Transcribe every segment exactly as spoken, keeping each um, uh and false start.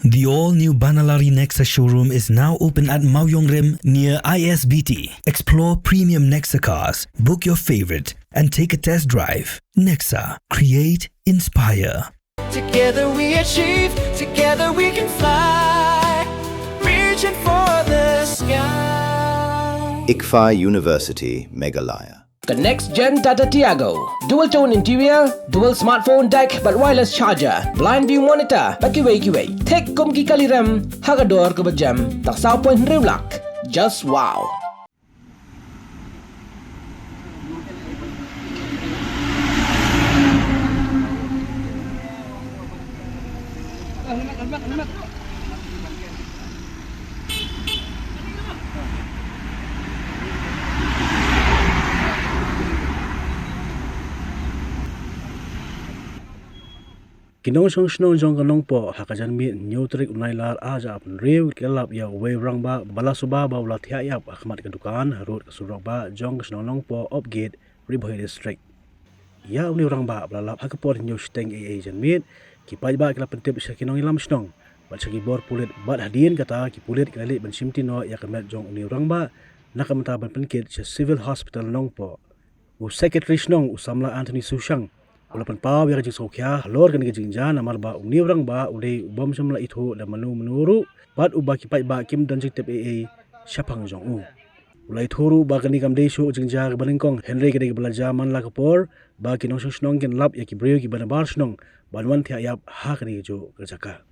The all-new Banalari Nexa showroom is now open at Mawiongrim near I S B T. Explore premium Nexa cars, book your favorite, and take a test drive. Nexa, create, inspire. Together we achieve, together we can fly, reaching for the sky. ICFAI University, Meghalaya. The next gen Tata Tiago. Dual tone interior, dual smartphone deck, bad wireless charger, blind view monitor, bad kiwei kiwei. Thik kum ki kali rem, ha ka dor kaba jem, tang saw point hynriew lak. Just wow. Ki nongshong shnong jong ka Nongpoh ha ka janmiet hynñiew tarik u Nailar ar hajar arphew hynriew ki la lap ïa uwei u rangbah ba la suba ba u la thiah ïap ha khmat ka dukan harud ka surok bah jong ka shnong Nongpoh, Opgate, Ri Bhoi District. Ïa une u rangbah ba la lap ha ka por hynñiew shiteng eiei janmiet, ki paidbah ki la pyntip sha ki nongïalam shnong bad sha ki bor pulit, bad hadien kata ki pulit ki la leit ban shimti noh ïa ka met jong une u rangbah na ka bynta ban pynkit sha Civil Hospital Nongpoh. U Secretary Shnong u samla Anthony Sushang u la pynpaw ïa ka jingsngewkhia halor kane ka jingjia namar ba une u rangbah u dei u bym shym la ithuh da mano mano ruh bad uba ki paidbah kim don jingtip eiei shaphang jong u. U la ithuh ruh ba kane kam dei shuh ka jingjia kaba nyngkong, hynrei ka dei kaba la jia man la ka por ba ki nongshong shnong kin lap ïa ki briew kiba nabar shnong ban wan thiah ïap ha kane kajuh ka jaka.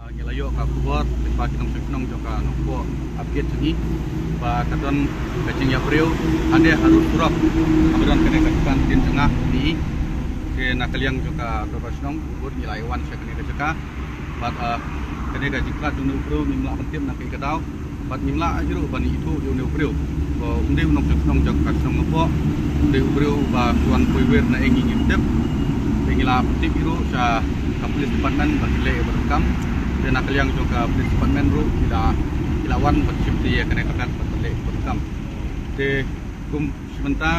Ah, ngi la ïoh ka khubor lyngba ki nongshong shnong jong ka Nongpoh Upgate jong ngi ba ka don ka jingïap briew hangne harud surok, kaba don kane ka dukan dien jong nga. Te na ka liang jong ka dorbar shnong, u bud ngi la ïa wan sha kane ka jaka bad, ah, kane ka jingkhlad jong une u briew ngim lah ban tip na kaei ka daw. Bad ngim lah hi ruh ban ithuh ïa une u briew ba um dei u nongshong shnong jong ka shnong Nongpoh, um dei u briew ba wan poi wir na ei ngi ngim tip. Te ngi la pyntip hi ruh sha ka police department ba kin leh ïa ka bynta kam. Te na ka liang jong ka police department ruh ki la, ki la wan ban shimti ïa kane ka bynta ban leh ïa ka bynta kam. Te kum shi bynta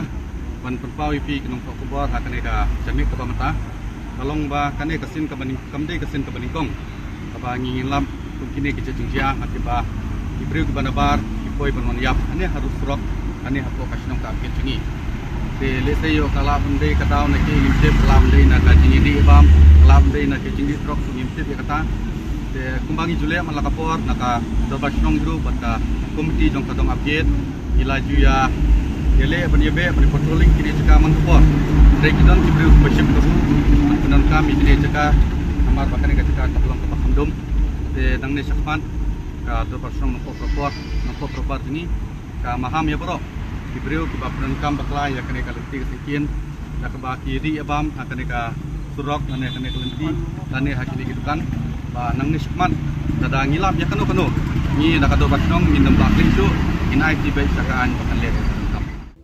ban pynpaw ïa phi ki nongthoh khubor ha kane ka janmiet kaba mynta, ka long ba kane ka sien kaba nyng-, kam dei ka sien kaba nyngkong kaba ngi, ngi lap kum kine ki jingjia ha kiba ki briew kiba nabar ki poi ban wan ïap hangne harud surok, hangne hapoh ka shnong ka Upgate jong ngi. Te lehse ïoh ka lah ban dei ka daw na kaei ngim tip, ka lah ban dei na ka jingïadih bam, ka lah ban dei na ka jingdih trok, ngim tip ïa kata. Te kumba ngi ju leh man la ka por na ka dorbar shnong hi ruh bad ka komiti jong ka dong Upgate, ngi la ju ïa, ïaleh ban ïabeh ban patrolling kine jaka man ka por. Hynrei ki don ki briew kiba shim kabu ban pyndonkam ïa kine jaka namar ba kane ka jaka ka long kaba kham dum. Te nangne shakhmat ka dorbar shnong Nongpoh Propor, Nongpoh Propor jong ngi ka maham ïa baroh ki briew kiba pyndonkam bakla ïa kane ka lynti ka syngkien da kaba ki ïadih ïabam ha kane ka surok lane kane ka lynti lane ha kine ki dukan. Ba nangne shakhmat lada ngi lap ïa kano kano, ngi na ka dorbar shnong ngin ym bakla shuh, ngin ai tibit sha ka aiñ ba kan leh.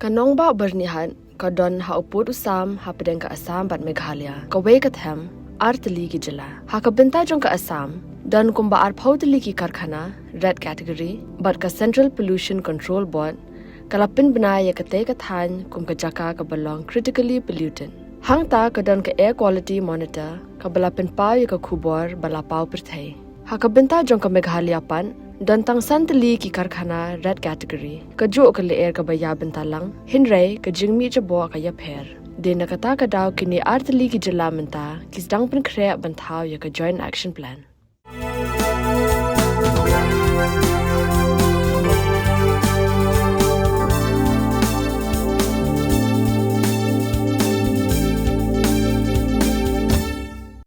Ka nongbah Byrnihat ka don ha u pud u sam hapdeng ka Assam bad Meghalaya, kawei ka them ar tylli ki jylla. Ha ka bynta jong ka Assam don kumba arphew tylli ki karkhana red category bad ka Central Pollution Control Board ka la pynbna ïa katei ka thaiñ kum ka jaka kaba long critically polluted. Hangta ka don ka Air Quality Monitor kaba la pynpaw ïa ka khubor ba la paw pyrthei. Ha ka bynta jong ka Meghalaya pat don tang san tylli ki karkhana red category, kajuh ka lyer kaba ïa bynta lang, hynrei ka jingmih jaboh ka ïapher. Dei na kata ka daw kine ar tylli ki jylla mynta ki sdang pynkhreh ban thaw ïa ka Joint Action Plan.